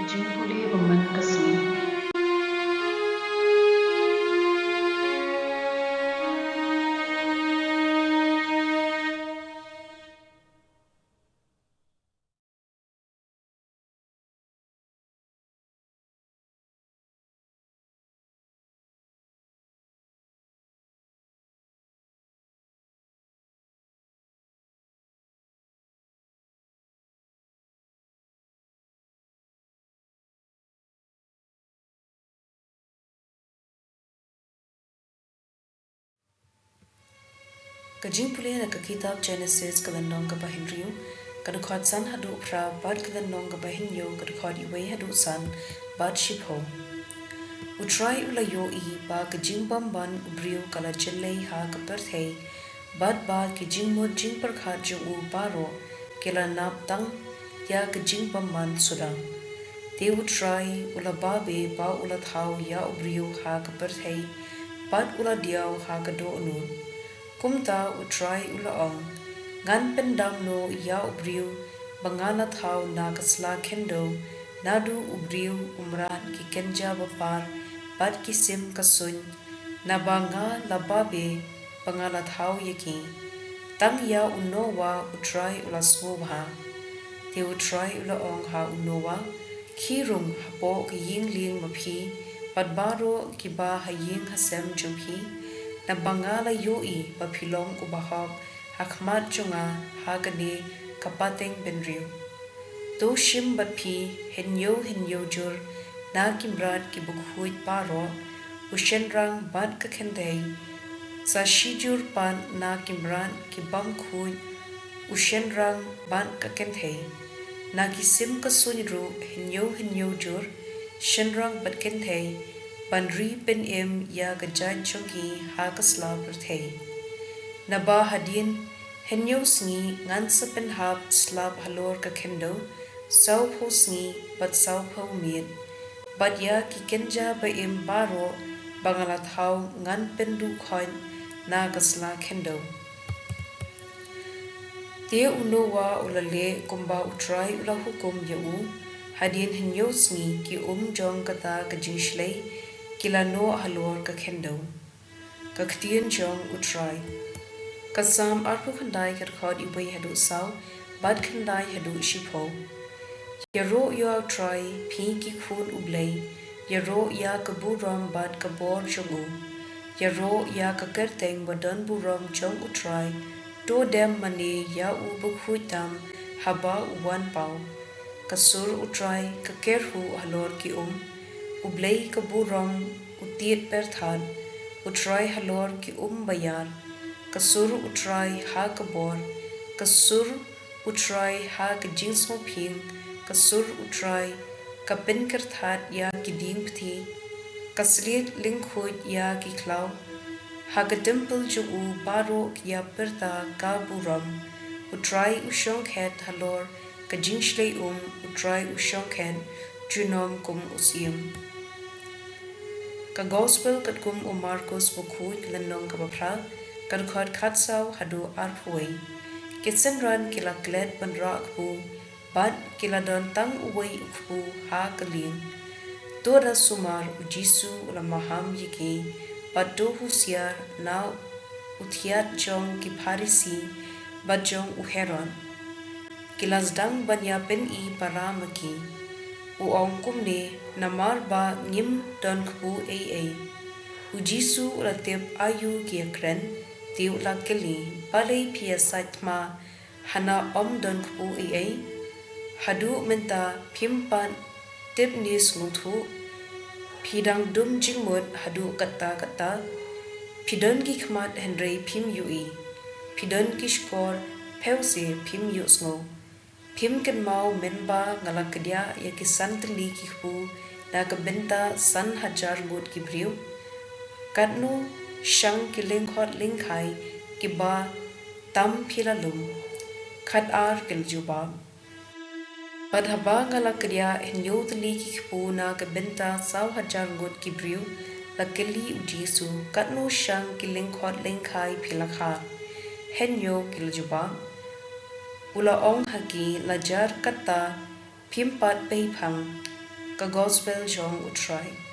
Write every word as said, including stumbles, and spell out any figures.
Jingpule ba man ka sngi. Ka jingpule na ka kitab Genesis ka lynnong kaba hynriew, ka dkhot san haduh phra, bad ka lynnong kaba hynñiew, ka dkhot wei haduh san, bad shiphew. U Trai u la ïohi ba ka jingbymman u briew ka la jyllei ha ka pyrthei, bad ba ki jingmut jingpyrkhat jong u baroh ki la nap tang ïa ka jingbymman suda. Te u Trai u la babe ba u la thaw ïa u briew ha ka pyrthei, bad u la diaw ha ka dohnud. Kumta u Trai u la ong, ngan pyndam noh ïa u briew ba nga la thaw na ka sla khyndew, naduh u briew, u mrad, ki kynja bapar, bad ki sim ka suiñ, naba nga la babe ba nga la thaw ïa ki. Tang ïa u Noah u Trai u la sngewbha. Te u Trai u la ong ha u Noah, khie rung hapoh ka ïing lieng ma phi, bad baroh kiba ha ïing ha sem jong phi, naba nga la ïohi ba phi long u bahok ha khmat jong nga ha kane ka pateng bynriew. To shim bad phi hynñiew hynñiew jur na ki mrad kiba khuid baroh, u shynrang bad ka kynthei. Sa shi jur pat na ki mrad ki bym khuid, u shynrang bad ka kynthei. Na ki sim ka suiñ ruh hynñiew hynñiew jur, shynrang bad kynthei, ban ri pynim ïa ka jait jong ki ha ka sla pyrthei. Naba hadien hynñiew sngi ngan sa pynhap slap halor ka khyndew, sawphew sngi bad sawphew miet. Bad ïa ki kynja ba im baroh ba nga la thaw ngan pynduh khoit na ka sla khyndew. Te u Noah u la leh kumba u Trai u la hukum ïa u. Hadien hynñiew sngi ki um jong kata ka jingshlei ki la noh halor ka khyndew. Ka ktien jong u Trai. Ka Salm arphew khyndai, ka dkhot wei haduh saw, bad khyndai haduh shiphew. Ïaroh ïa u Trai, phi ki khun U Blei, ïaroh ïa ka burom bad ka bor jong u. Ïaroh ïa ka kyrteng ba don burom jong u Trai, to dem mane ïa u bakhuid tam haba u wan paw. Ka sur u Trai ka kyrhuh halor ki um, U Blei ka burom u tied pyrthat, u Trai halor ki um ba ïar. Ka sur u Trai ha ka bor, ka sur u Trai ha ka jingsngewphieng, ka sur u Trai ka pynkyrthat ïa ki dieng pyrthei, ka sliet lyngkhuid ïa ki khlaw. Ha ka templ jong u baroh ki ïapyrta ka burom. U Trai u shongkhet halor ka jingshlei um, u Trai u shongkhet junom kum u syiem. Ka Gospel katkum u Markos bakhuid, lynnong kaba phra, ka dkhot khatsaw haduh arphew wei. Ki synran ki la klet ban rah kpu, bad ki la don tang uwei u kpu ha ka lieng. To da sumar, u Jisu u la maham ïa ki, bad to husiar na u thiat jong ki Pharisi bad jong u Herod. Ki la sdang ban ïa pyni para ma ki. U ong kumne namar ba ngim don kpu ei ei. U Jisu u la tip aïu ki ïakren, te u la kylli, balei phi ïasaid thma hana ym don kpu ei ei? Haduh mynta phim pat tip ne sngewthuh? Phi dang dum jingmut haduh katta katta? Phi don ki khmat hynrei phim ïohi, phi don ki shkor phewse phim ïohsngew. Phim kynmaw mynba nga la kdiah ïa ki san tylli ki kpu na ka bynta san hajar ngut ki briew? Katno shang ki lyngkhot lyngkhai kiba tam phi la lum? Khatar ki la jubab. Bad haba nga la kdiah hynñiew tylli ki kpu na ka bynta saw hajar ngut ki briew, la kylli u Jisu, katno shang ki lyngkhot lyngkhai phi la khar? Hynñiew, ki la jubab. U la ong ha ki, la jar katta, phim pat pei phang. Ka Gospel jong U Trai.